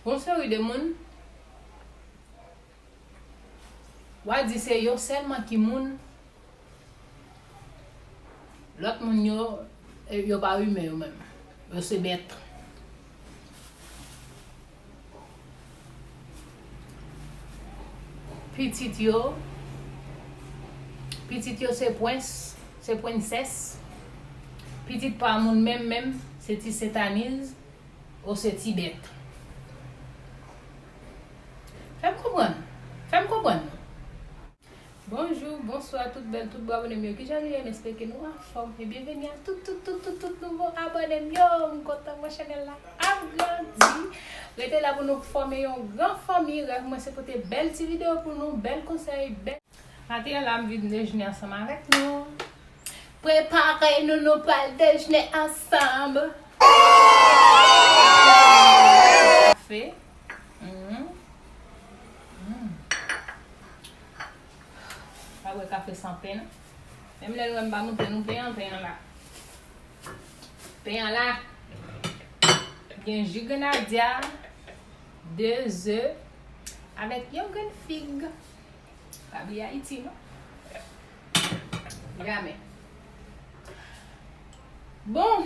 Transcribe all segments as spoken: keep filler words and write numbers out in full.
Gon seri de moun, w a di se yo sèlman ki moun, lòt moun yo, yo pa imen yo menm. Yo se bèt. Pitit yo, pitit yo se prens, se prensès. Pitit pa moun menm menm, se ti sentaniz, ou se ti bèt. Fè m konprann. Fè m konprann nou. Bonjou, bonswa, tout bèl, tout bon abòne m yo. Kijan nou ye? M espere ke nou anfòm. E byenveni a tout, tout, tout, tout, tout nouvo abòne m yo. M kontan wè chanèl la ap grandi. Rete la pou nou fòme yon gran fanmi. Rèv mwen se pote bèl ti videyo pou nou, bèl konsèy, bèl. Maten an la, m vin dejene ansanm avèk nou. Prepare nou, nou pral dejene ansanm. Kafe. Mhm. Mm. Pa bwè kafe san pen, non. Menm lè nou wè m pa montre nou pen an, pen an la. Pen an la. Gen ji grenadya, de ze, avèk yon grenn fig. Pa bliye Ayiti, non. Jamè. Bon,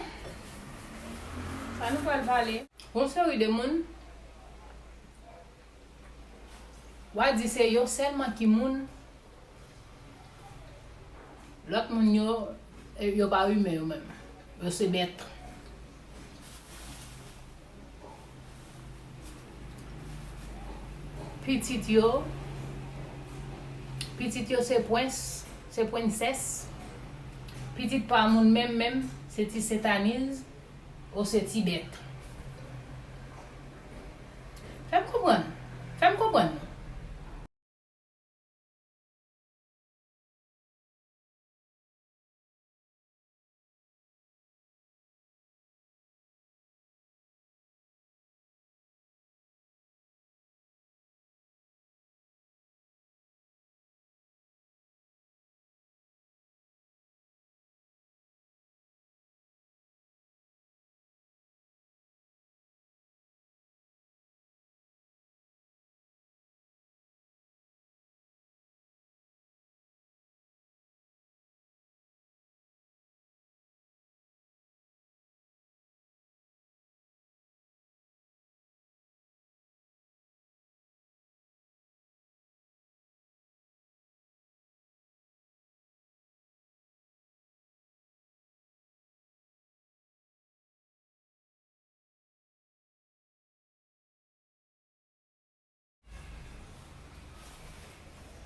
sa nou pral pale. Yon seri de moun, w a di se yo sèlman ki moun, lòt moun yo, yo pa imen yo menm. Yo se bèt. Pitit yo, pitit yo se prens, se prensès. Pitit pa moun menm menm, se ti sentaniz, ou se ti bèt. Fè m konprann. Fè m konprann nou.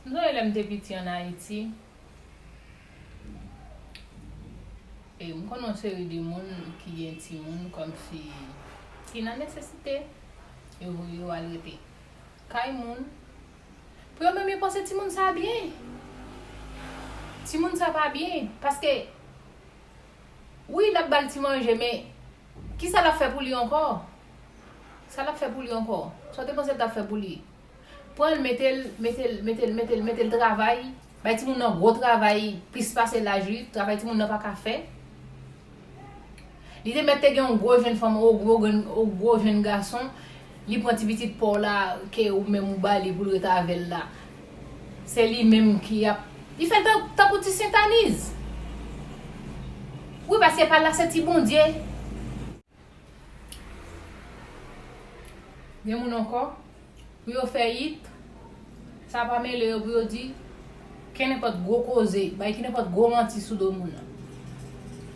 M sonje lè m te piti ann Ayiti, e m konnen yon seri de moun ki gen timoun kòmsi ki nan nesesite, yo voye yo al rete kay moun. Pou yo menm, yo panse timoun sa byen. Timoun sa pa byen, paske wi, l ap ba l ti manje, men kisa l ap fè pou li ankò? Sa l ap fè pou li ankò? Sa w te panse l t ap fè pou li? Pran l, mete l, mete l, mete l, mete l, mete l travay, bay timoun nan gwo travay, plis pase laj li, travay timoun nan pa ka fè. Li te mèt te gen yon gwo jèn fanm, yon gwo grenn, yon gwo jèn gason, li pran ti pitit pa w la, ke ou menm ou ba li pou l ret avè l la. Se li menm ki ap, li fè l tan, tankou ti sentaniz. Wi, paske pa l la se ti Bondye. Gen moun ankò, pou yo fè it, sa pa mele yo pou yo di kenenpòt gwo koze, bay kenenpòt gwo manti sou do moun nan.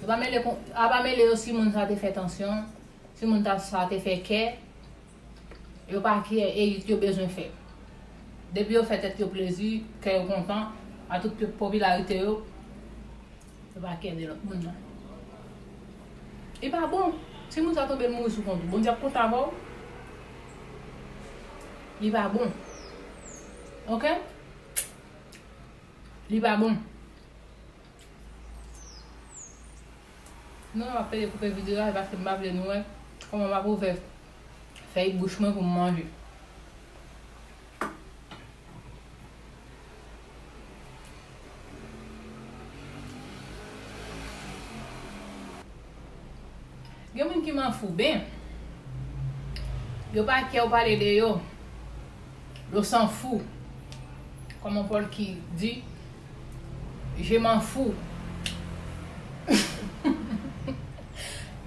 Yo pa mele kon, a pa mele yo si moun sa te fè tansyon, si moun ta, sa te fè kè, yo pa kè e it yo bezwen fè. Depi yo fè tèt yo plezi, kè yo kontan, a tout popilarite yo, yo pa kè de lòt moun nan. Li pa bon. Si moun sa tonbe, l mouri sou kont ou. Bondye ap kontan avè w. Li pa bon. Oke? Li pa bon. Non, m ap pede koupe videyo a, se paske m pa vle nou wè kòman m ap ouvè fèy bouch mwen pou m manje. Gen moun ki manfouben. Yo pa kè ou pale de yo. Yo s'en fout. Kòman Pòl ki di, je m'en fous.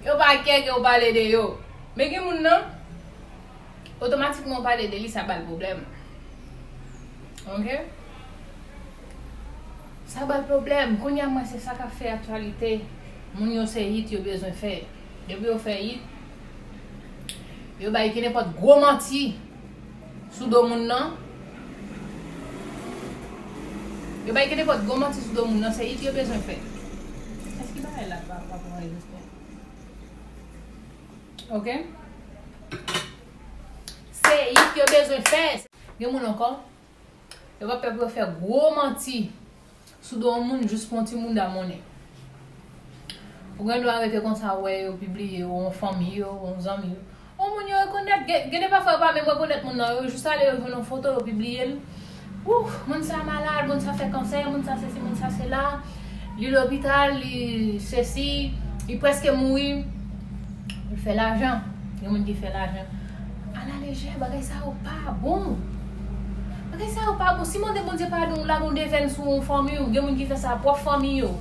Yo pa kè ke ou pale de yo. Men gen moun nan, otomatikman ou pale de li, sa ba l pwoblèm. Ok? Sa ba l pwoblèm. Kounye a, mwen, se sa k ap fè aktyalite. Moun yo, se hit yo bezwen fè. Depi yo fè hit, yo bay kenenpòt gwo manti sou do moun nan. Yo bay kenenpòt gwo manti sou do moun nan. Se hit yo bezwen fè. Èske bagay la pa, pa pran respè? Ok? Se hit yo bezwen fè. Gen moun ankò, yo pa pè pou yo fè gwo manti sou do yon moun jis pou yon ti mouda monnen. Ou gen dwa rete konsa, wè yo pibliye, ou yon fanmi yo, ou yon zanmi yo. Yon moun yo rekonèt, gen, gen de pafwa yo pa menm rekonèt moun nan, yo jis ale, yo jwenn yon foto, yo pibliye l. Ouh, moun sa malad, moun sa fè kansè, moun sa sesi, moun sa sela. Li lopital, li sesi, li prèske mouri. Li fè lajan. Gen moun ki fè lajan. Alalejè, bagay sa yo pa bon. Bagay sa yo pa bon. Si mande Bondye padon, ou lage yon devèn sou yon fanmi w, gen moun ki fè sa a pwòp fanmi yo.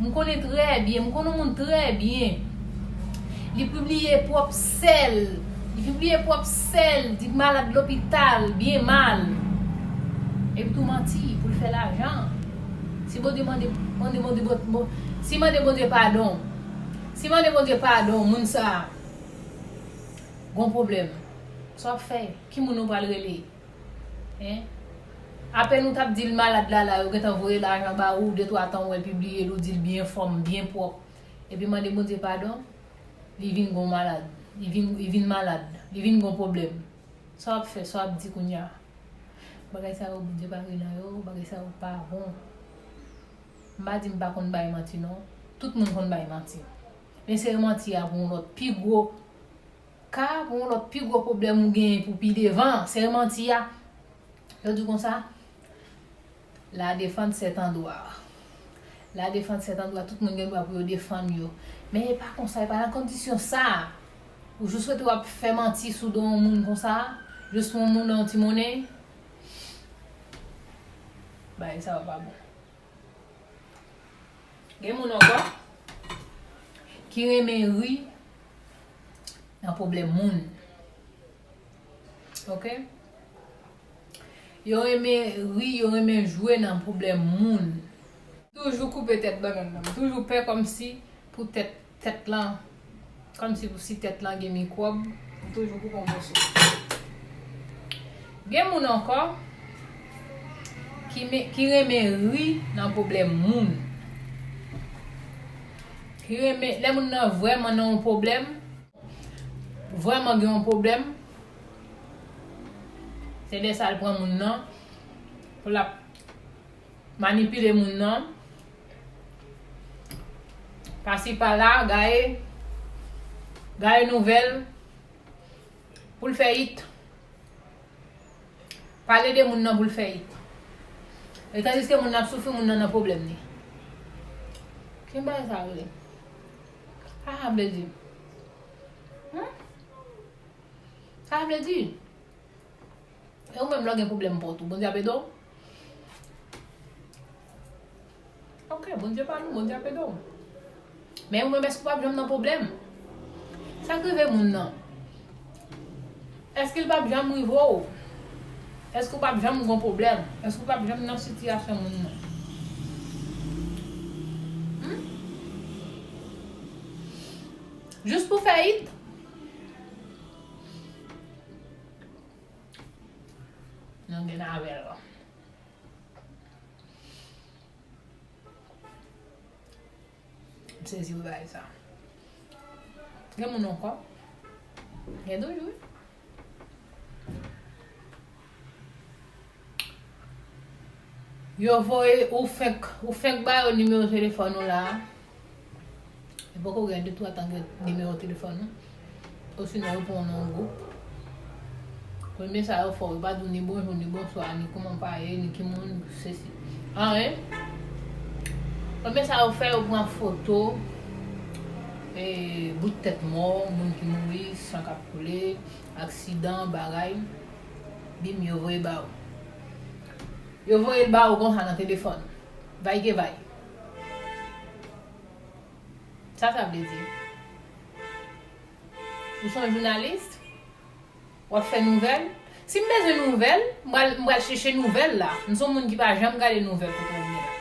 M konnen trè byen, m konnen yon moun trè byen. Li pibliye pwòp sè l. Li pibliye pwòp sè l, di malad lopital, byen mal. Epi tou manti pou l fè lajan. Si Bondye mande, mande, mande, bon, si mande Bondye padon, si mande Bondye padon, moun sa a gon pwoblèm. Sa w ap fè? Ki moun ou pral rele? Hein? Apèn ou t ap di l malad la, la, yo gentan voye lajan ba ou, de twa tan w wè l pibliye l, ou di l byen fòm, byen pwòp. Epi mande Bondye padon, li vin gon malad. Li vin, li vin malad. Li vin gon pwoblèm. Sa w ap fè, sa w ap di kounye a? Bagay sa yo, Bondye pa gen nan yo, bagay sa yo pa bon. M pa di m pa konn bay manti, non. Tout moun konn bay manti. Men sere manti a pou yon lòt pi gwo ka, pou yon lòt pi gwo pwoblèm ou genyen pou pi devan. Sere manti a. Yo di konsa, la défense est en droit. La défense est en droit, tout moun gen dwa pou yo defann yo. Men e pa konsa, e pa nan kondisyon sa a. Ou jis rete w ap fè manti sou do yon moun konsa, jis pou yon moun nan yon ti monnen. Bagay sa yo pa bon. Gen moun ankò ki renmen ri nan pwoblèm moun. Ok? Yo renmen ri, yo renmen jwe nan pwoblèm moun. Toujou koupe tèt bannann nan. M toujou pè kòmsi pou tèt, tèt lan, kòmsi pou si tèt lan gen mikwòb, m toujou koupe yon moso. Gen moun ankò ki, ki renmen ri nan pwoblèm moun. Ki renmen, lè moun nan vrèman nan yon pwoblèm, vrèman gen yon pwoblèm, se lè sa l pran moun nan pou l ap manipile moun nan. Pasi pala, gaye, gaye nouvèl pou l fè it. Pale de moun nan pou l fè it. E tandiske moun nan ap soufri, moun nan nan pwoblèm li. Ki bagay sa vle? Sa sa vle di? Hmm? Sa vle di? E ou menm lè w gen pwoblèm pou ou tou, Bondye ap ede w? Ok, Bondye pa nou, Bondye ap ede w. Men ou menm, èske ou p ap janm nan pwoblèm? Sa k rive moun nan? Èske l p ap janm rive w? Èske ou p ap janm gon pwoblèm? Èske ou p ap janm nan sitiyasyon moun nan? Hmm? Jis pou fè it? Nou gen avè l. M sezi pou bagay sa. Gen moun ankò? Gen toujou, wi. Yo voye, ou fenk, ou fenk ba yo nimewo telefòn ou la a. Yo poko gen de twa tan gen nimewo telefòn ou. Osinon yo pran w nan yon gwoup. Premye sa yo fè w, yo pa di w ni bonjou, ni bonswa, ni kòman w pa ye, ni ki moun, sesi. Anyen. Premye sa yo fè, yo pran foto. E, bout tèt mò, moun ki mouri, san k ap koule, aksidan, bagay, bim, yo voye ba ou. Yo voye l ba ou konsa nan telefòn. Vay ke vay. Sa sa vle di? Ou se yon jounalis? W ap fè nouvèl? Si m bezwen nouvèl, m pral, m pral chèche nouvèl la. M se yon moun ki pa janm gade nouvèl kote w ye a.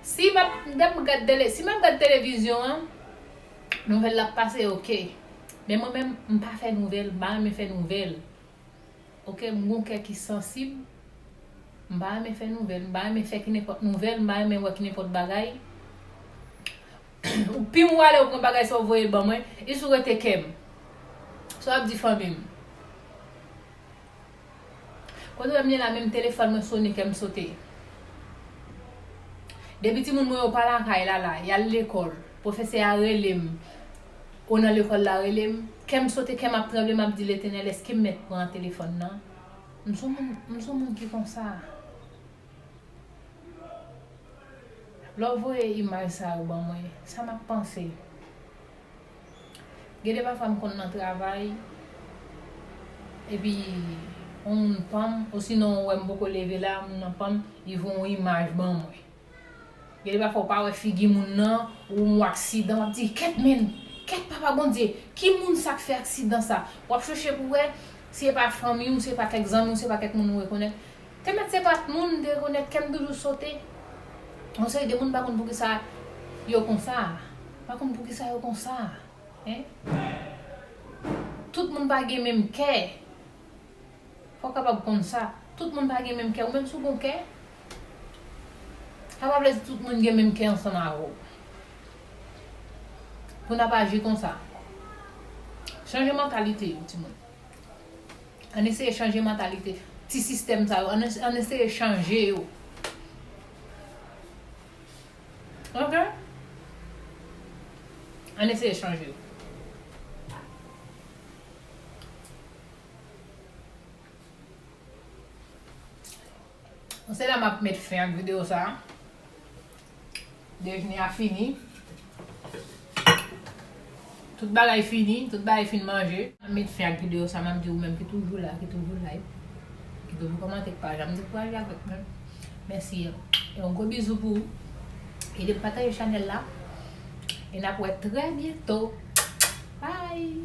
Si m ap, lè m gad tele, si m ap gad televizyon an, nouvèl la ap pase, oke. Men mwen menm, m pa fè nouvèl, m pa renmen fè nouvèl. Oke, m gon kè ki sansib. M pa renmen fè nouvèl, m pa renmen fè ki nenpòt nouvèl, m pa renmen wè ki nenpòt bagay. Pi m wale ou pran bagay sa ou voye l ban mwen, e sou rete kè m. Sa w ap di fanmi m? Kote w wè m ye la, menm telefòn mwen sone, kè m sote. Depi timoun mwen yo pa lakay la, la, y al lekòl, pwofesè a rele m, ou nan lekòl la rele m, kè m sote, kè m ap tranble, m ap di, Letènèl, èske m mèt pran telefòn nan? M se yon moun, m se yon moun ki konsa. Lè w voye imaj sa yo ban mwen, sa m ap panse? Gen de pafwa m konn nan travay, epi yon moun pa m, osinon w wè m poko leve la, moun nan pa m, li voye yon imaj ban mwen. Gen de pafwa w pa wè figi moun nan, ou yon aksidan, w ap di, kèt men, kèt papa Bondye, ki moun sa k fè aksidan sa? W ap chèche pou wè si e pa fanmi w, si e pa kèk zanmi w, si e pa kèk moun ou rekonèt. Te mèt se pa t moun m te rekonèt, kè m toujou sote. Yon seri de moun pa konn poukisa yo konsa. Pa konn poukisa yo konsa. Hein? Tout moun pa gen menm kè. Fò w kapab konn sa. Tout moun pa gen menm kè. Ou menm si w gon kè, sa pa vle di tout moun gen menm kè ansanm avè w. Pou n ap aji konsa. Chanje mantalite yo, timoun. Ann eseye chanje mantalite ti sistèm sa yo. Ann, ann eseye chanje yo. Ok? Ann eseye chanje yo. Bon, se la m ap met fen ak videyo sa a. Dejene a fini. Tout bagay fini, tout bagay fin manje. M ap met fen ak videyo sa a, m ap di ou menm ki toujou la, ki toujou like, ki toujou kòmante, ki pa janm dekouraje avèk mwen. Mèsi. E yon gwo bizou pou ou. Ede m pataje chanèl la. E n ap wè trè byento. Bye!